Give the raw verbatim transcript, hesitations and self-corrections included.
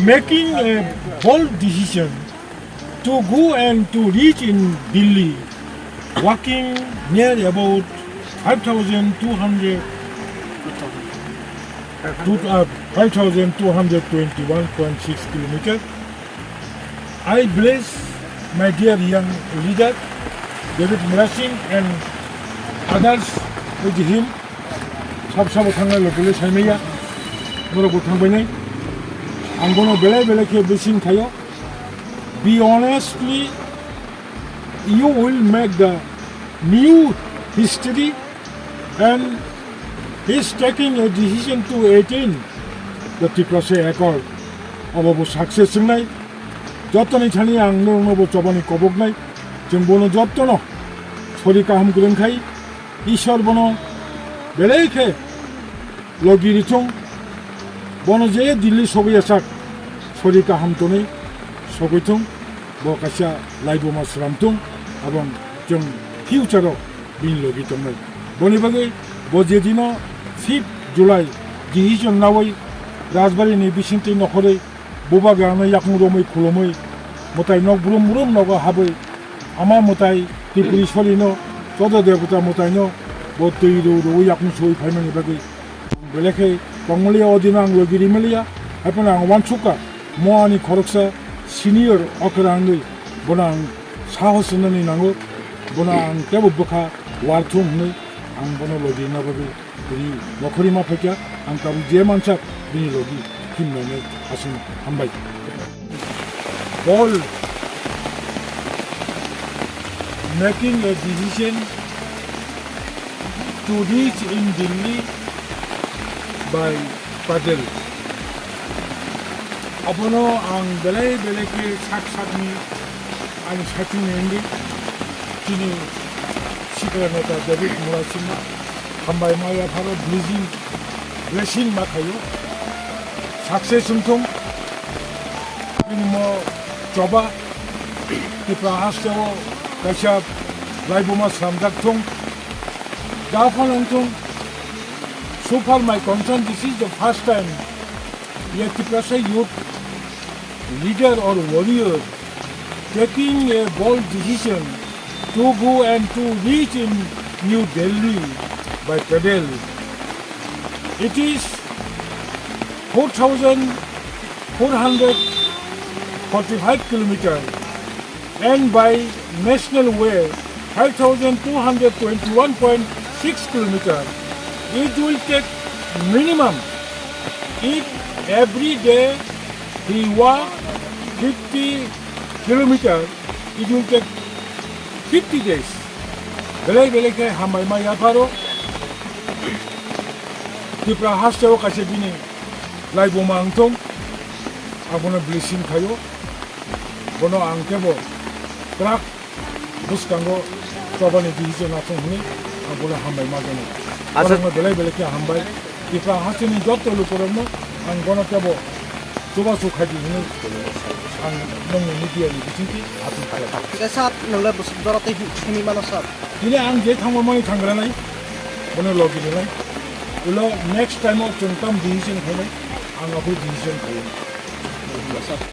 Making a bold decision to go and to reach in Delhi, walking near about five thousand two hundred to, uh, five thousand two hundred twenty-one point six kilometer. I bless my dear young leader David Murasing and others with him. Sab sabo thangnai logile saimaya, norok bo thangbainai. Ang bono belai belai khe bising khayo. Be honestly, you will make the new history and he is taking a decision to attain the Tiprasa Accord. Obo bo success wngnai. Jotoni thani ang norokno bo chobani koboknai. Chwng bono jotono sori kaham kwrwng khai. Ishwar bono belai khe logi rithung, bono je Delhi sogwi asak sori kaham tonwi sogwi thung, bo kaisa laibuma sram thung, abong chwng future o bini logi tongnai. Boni bagwi bo je dino fifth July decision nawi Rajbari ni bisingtwi nokhorwi bubagrano yakung romwi khulumwi mwtai nok brum brum nogo habwi ama mwtai Tripuri solino chodo debota mwtaino bo twi rw rw yakung soi phaimani bagwi belai khe tongmaliya, o dino ang logi rimaliya, haiphano ang uansukha mo ani khoroksa senior okra wngwi bono ang sahos rwnani nango, bono ang teibo bwkha warthung hwnwi ang bono logi rwna bagwi tini nokhorwi ma phaikha, ang tabuk je mansak bini logi khimnainai aswk hambai. Bold, making a decision to reach in Delhi by paddle. Abono ang belai belai khe sak sakni ani sakni wngwi chini sikla neta David Murasingno hambai ma yapharo blessing, blessing ma khaio. Success wngthung. Bini mo choba Tipra hasteo kaisa laibuma slamjak thung. Japhano wngthung. So far my concern, this is the first time a Tiprasa youth leader or warrior taking a bold decision to go and to reach in New Delhi by paddle. It is four thousand four hundred forty-five kilometer and by national way five thousand two hundred twenty-one point six kilometer. It will take minimum, if every day he walk fifty kilometer, it will take fifty days. Belai belai khe hambai ma yapharo. Tipra hasteo kaisa bini laibuma wngthung, abono blessing khaio. Bono ang kebo kwrak bwskango chobani decision nathung hwnwi ang bono hambai ma jano. Acha. Borokno belai belai khe hambai. Tipra hasteni joto lukurokno ang bono kebo chubachu khaidi hwnwi ang nongni media ni bisingtwi appeal khlai. Kisa sir, nongle bwswk jora tei him-, himwi mano sir? Tini ang je thangma mani thangranai, bono logi rinai. Ulo next time o chwng tam decision khainai, ang aphuru decision khainai.